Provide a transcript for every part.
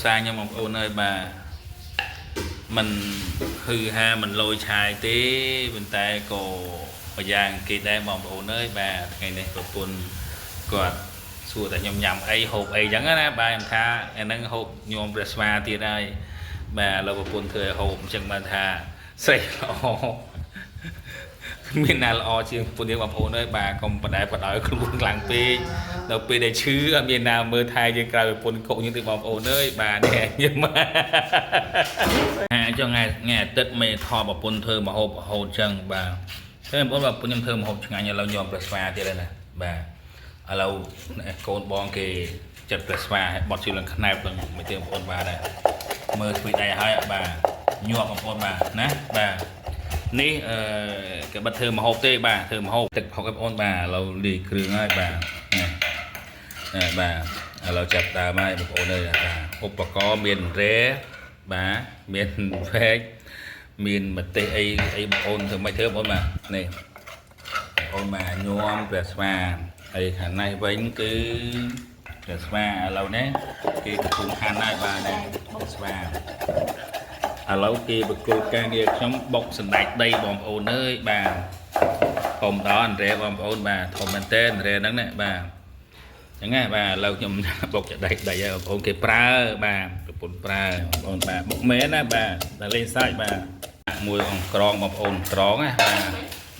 សារខ្ញុំបងប្អូនអើយបាទមិនហឺហាមិនលយឆាយទេប៉ុន្តែក៏ម្យ៉ាងគេដែរបងប្អូនអើយបាទថ្ងៃនេះប្រពន្ធគាត់សួរតែខ្ញុំញ៉ាំអីហូបអីចឹងណាបាទខ្ញុំថាអាហ្នឹងហូបញោមព្រះស្វាទៀតហើយបាទឥឡូវប្រពន្ធធ្វើឲ្យហូបអញ្ចឹងបានថាស្រីល្អ មានណាល្អជាងពុនយើងបងប្អូនអើយបាទកុំបដែបដោយខ្លួនខ្លាំងពេកដល់ពេលដែលឈឺអត់មានណាមើលថែយើងក្រៅប្រពន្ធកុកយើងទេបងប្អូនអើយបាទនេះខ្ញុំហាចុងថ្ងៃអាទិត្យមេថតប្រពន្ធធ្វើម្ហូបរហូតចឹងបាទតែបងប្អូនបាទប្រពន្ធខ្ញុំធ្វើម្ហូបឆ្ងាញ់ឥឡូវញោមព្រះស្វាទៀតហើយណាបាទឥឡូវកូនបងគេចិត្តព្រះស្វាឲ្យបត់ជឿឡើងខ្នែបឡើងមិនទេបងប្អូនបាទដែរមើលធ្វើដៃឲ្យបាទញាប់បងប្អូនបាទណាបាទ នេះអឺគេបិទធ្វើម្ហូបទេបាទធ្វើម្ហូបទឹកផុកឲ្យបងប្អូនបាទឥឡូវលាយគ្រឿងហើយបាទនេះនេះបាទឥឡូវចាប់ដើមហើយបងប្អូនអើយបាទឧបករណ៍មានរ៉េបាទមានវែកមានម្ទេសអីអីបងប្អូនធ្វើមិនធ្វើបងប្អូនបាទនេះបងប្អូនបាទញោមព្រះស្វាហើយខាងនេះវិញគឺព្រះស្វាឥឡូវនេះគេកំពុងហាន់ហើយបាទនេះព្រះស្វា ឥឡូវគេបកគលការងារខ្ញុំបុកសណ្ដែកដីបងប្អូនអើយបាទធំដល់អន្រែបងប្អូនបាទធំមែនតើអន្រែហ្នឹងណាបាទអញ្ចឹងណាបាទឥឡូវខ្ញុំបុកសណ្ដែកដីឲ្យបងប្អូនគេប្រើបាទប្រពន្ធប្រើបងប្អូនបាទបុកមែនណាបាទតែលេងសាច់បាទមួយអង្ក្រងបងប្អូនក្រងណាបាទ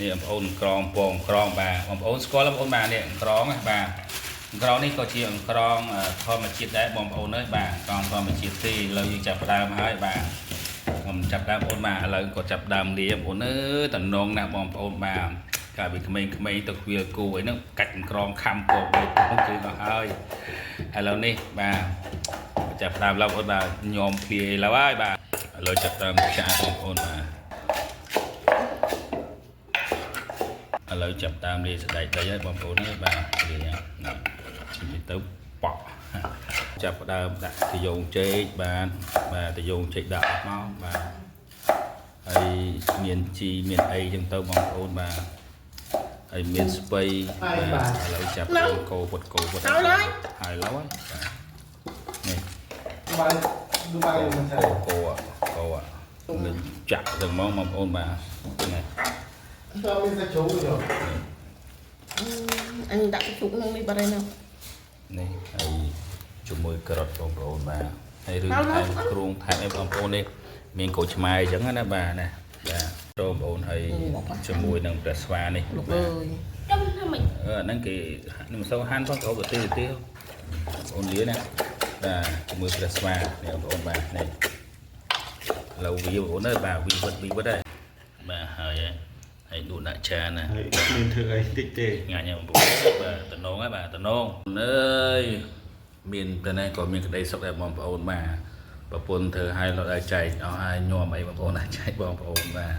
នេះបងប្អូនក្រងពងក្រងបាទបងប្អូនស្គាល់បងប្អូនបាទនេះអង្ក្រងណាបាទអង្ក្រងនេះក៏ជាអង្ក្រងធម្មជាតិដែរបងប្អូនអើយបាទអង្ក្រងធម្មជាតិទេឥឡូវយើងចាប់ផ្ដើមហើយបាទ ខ្ញុំចាប់ដើមបងប្អូនបាទឥឡូវក៏ចាប់ដើមលាបងប្អូនអើយតំណងណាស់បងប្អូនបាទកាលពីក្មេងៗទៅខ្វៀលគូអីហ្នឹងកាច់ក្រងខំពកទៅគឺអស់ហើយឥឡូវនេះបាទចាប់ដើមឡើយបងប្អូនបាទញោមភ្លាឥឡូវហើយបាទឥឡូវចាប់ដើមចាក់បងប្អូនបាទឥឡូវចាប់ដើមលាស្ដែកដីហើយបងប្អូនអើយបាទលាណានេះទៅប៉ក់ចាប់ដើមដាក់តយងចេកបាទបាទតយងចេកដាក់មកបាទ ហើយមានជីមានអីចឹងទៅបងប្អូនបាទហើយមានស្ពៃបាទឥឡូវចាប់កោពុតកោពុតហើយហើយហើយឡើយបាទនេះ បាយបាយមិន កោកោកោនឹងចាក់ទៅហ្មងបងប្អូនបាទនេះ តើមានសាច់ជ្រូកទេ អញដាក់ជ្រូកក្នុងនេះបាត់ហើយណា នេះហើយជាមួយការ៉ុតបងប្អូនបាទហើយឬថែមគ្រូងថែមអីបងប្អូននេះមានក្រូចឆ្មាអញ្ចឹងណាបាទណាបាទបងប្អូនហើយជាមួយនឹងព្រះស្វានេះ លោកអើយ ចំថាម៉េច អឺអាហ្នឹងគេខ្ញុំមិនសូវហាន់ផងគេហូបទៅទេបងប្អូនលាណាបាទជាមួយព្រះស្វានេះបងប្អូនបាទនេះឥឡូវវាបងប្អូនអើយបាទវីវិតវីវិតហើយបាទហើយហើយដួសដាក់ចានណា ហើយមានធ្វើអីតិចទេ ងាញ់ហ្នឹងបងប្អូនបាទតំណងហើយបាទតំណងអើយមានតែនេះក៏មានក្តីសុខដែរបងប្អូនបាទប្រពន្ធធ្វើឲ្យលោកឲ្យចែកអស់ហើយញោមអីបងប្អូនណាចែកបងប្អូនបាទ